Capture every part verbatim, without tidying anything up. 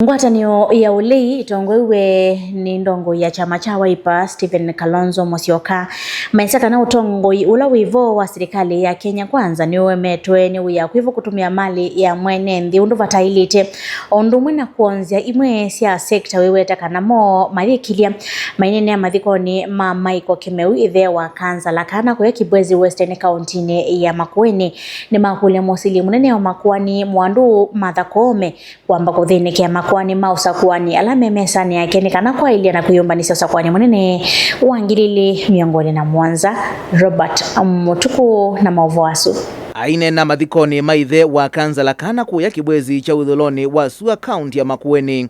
Ngwatanĩo ya ũlei ĩtongoew'e nĩ ndongoi ya kyama kya Wiper, Stephen Kalonzo Musyoka, maisye kana ũtongoi ũla wĩ vo wa silikalĩ ya Kenya Kwanza nĩũemetwe nĩ wĩa kwĩ vo kũtũmĩa malĩ ya mwene nthĩ ũndũ vataĩlĩte, o ũndũ ũmwe na kwonzya imwe sya sekta wĩweta kana mo mayĩkilya maineenea mathikonĩ ma Michael Kĩmeu, ĩthe wa Kansala kana kũya Kibwezi West nĩ kaũntĩnĩ ya Makueni. Nĩmakũlya mũsili mũnene wa makoani Mwandũ Martha Koome kwamba kũthĩnĩkĩa makoani ma ũsakũani ala me mesanĩ yake nĩ kana kwaĩlya na kwĩyũmbanĩsya ũsakũani mũnene wa ngili ilĩ mĩongo ĩlĩ na mũonza. Robert Mũtukũ na maũvoo asu. Aineena mathikonĩ ma ĩthe wa Kansala kana kũya Kibwezi kya ũthũlonĩ wa sua kaũntĩ ya Makueni,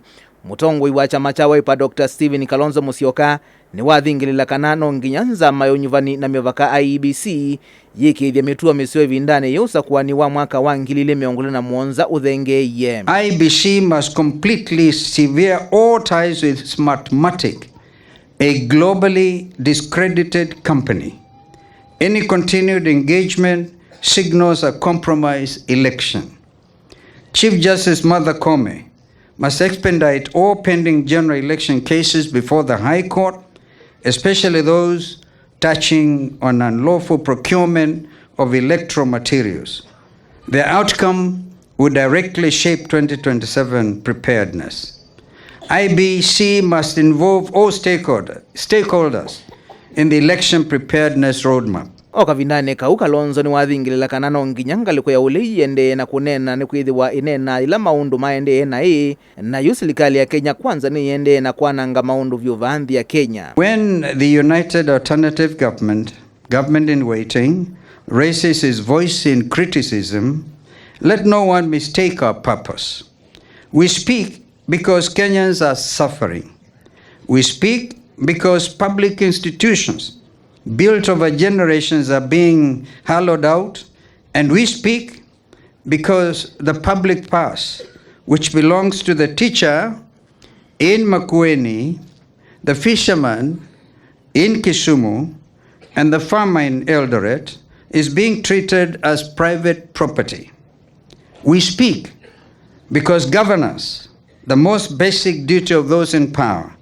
mũtongoi wa kyama kya Wiper Doctor Stephen Kalonzo Musyoka nĩwathingĩlĩla kana no nginya nzama ya ũnyuvani na mĩvaka I E B C yĩkĩĩthye mĩtuo mĩseo ĩvindanĩ yĩĩ ũsakũani wa mwaka wa ngili ilĩ mĩongo ĩlĩ na mũonza ũthengeeie. I E B C must completely sever all ties with Smartmatic, a globally discredited company. Any continued engagement signals a compromised election. Chief Justice Martha Koome must expedite all pending general election cases before the High Court, especially those touching on unlawful procurement of electoral materials. Their outcome would directly shape twenty twenty-seven preparedness. I E B C must involve all stakeholder, stakeholders in the election preparedness roadmap. O kavindanĩ kau, Kalonzo nĩwathingĩlĩla kana no nginya ngalĩko ya ũlei ĩendee na kũneena, nĩkwĩthĩwa ĩneenaa yĩla maũndũ maendee naĩ, na yu silikalĩ ya Kenya Kwanza nĩyĩendee na kwananga maũndũ vyũ vaa nthĩ ya Kenya. When the United Alternative Government, government in waiting, raises its voice in criticism, let no one mistake our purpose. We speak because Kenyans are suffering. We speak because public institutions built over generations are being hollowed out, and we speak because the public purse, which belongs to the teacher in Makueni, the fisherman in Kisumu, and the farmer in Eldoret, is being treated as private property. We speak because governance, the most basic duty of those in power,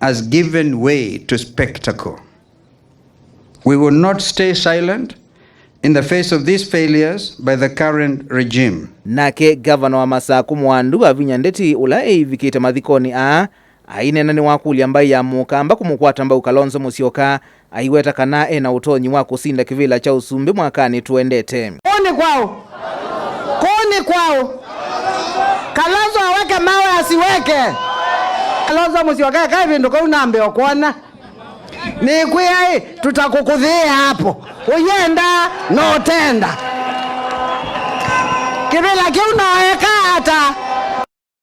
has given way to spectacle. We will not stay silent in the face of these failures by the current regime. Nake ngavana wa Masakũ Mwandũ Wavinya Ndeti, ũla eĩvikĩte mathikonĩ aa, aineena nĩwakũlya mbaĩ ya Mũkamba kũmũkwata mbau Kalonzo Musyoka, aiweta kana ena ũtonyi wa kũsinda kĩvĩla kya ũsumbĩ mwakanĩ tũendete. Kũũ nĩ kwaũ? Kũũ nĩ kwaũ? Kalonzo aweke mawe asiweke? Kalonzo Musyoka eka ĩvĩndũ kau nambe o kwona. Nĩkwĩa ĩ, tutakũkũthĩĩa hapo. Ũyenda na ũtenda. Kĩvĩla kĩu no eka ata?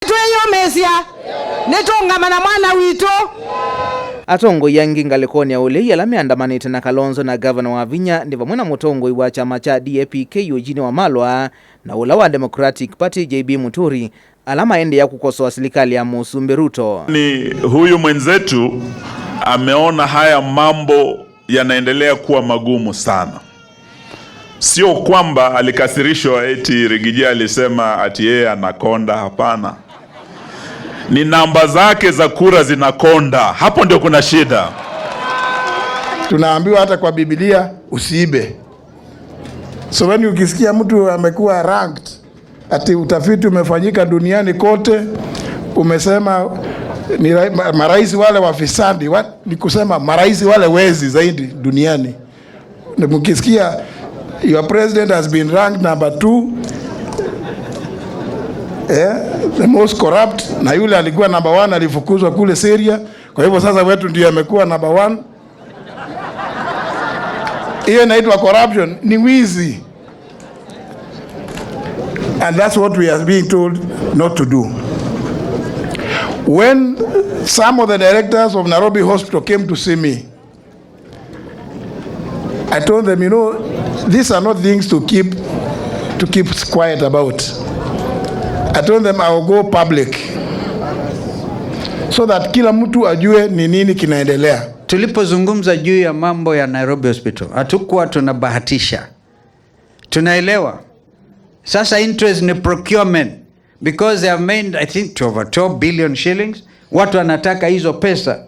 Twĩyũmĩsya, nĩtũũngama na mwana witũ. Atongoi angĩ ngalĩkonĩ ya ũlei ala meandamanĩte na Kalonzo na Gavana Wavinya nĩ vamwe na mũtongoi wa kyama kya D A P K Eugene Wamalwa na ũla wa Democratic Party J B Muturi, ala maendeea kũkosoa silikalĩ ya Mũsumbĩ Ruto. Ni huyu mwenzetu ameona haya mambo yanaendelea kuwa magumu sana. Sio kwamba alikasirishwa eti Rigiji alisema ati yeye anakonda, hapana. Ni namba zake za kura zinakonda. Hapo ndio kuna shida. Tunaambiwa hata kwa Biblia usiibe. So when ukisikia mtu amekuwa ranked, ati utafiti umefanyika duniani kote, umesema ni ra-, ma-, marais wale wafisadi, wa-, ni kusema marais wale wezi zaidi duniani. Na mkisikia, "Your president has been ranked number two, eh, the most corrupt," na yule alikuwa number one alifukuzwa kule Syria, kwa hivyo sasa wetu ndiye amekuwa number one. Hiyo inaitwa corruption, ni wizi. And that's what we are being told not to do. When some of the directors of Nairobi Hospital came to see me, I told them, "You know, these are not things to keep, to keep quiet about." I told them, "I will go public so that kila mtu ajue ni nini kinaendelea." Tulipozungumza juu ya mambo ya Nairobi Hospital, hatukuwa tunabahatisha. Tunaelewa. Sasa interest ni procurement. because they have made, I think, over twelve billion shillings. Watu wanataka hizo pesa.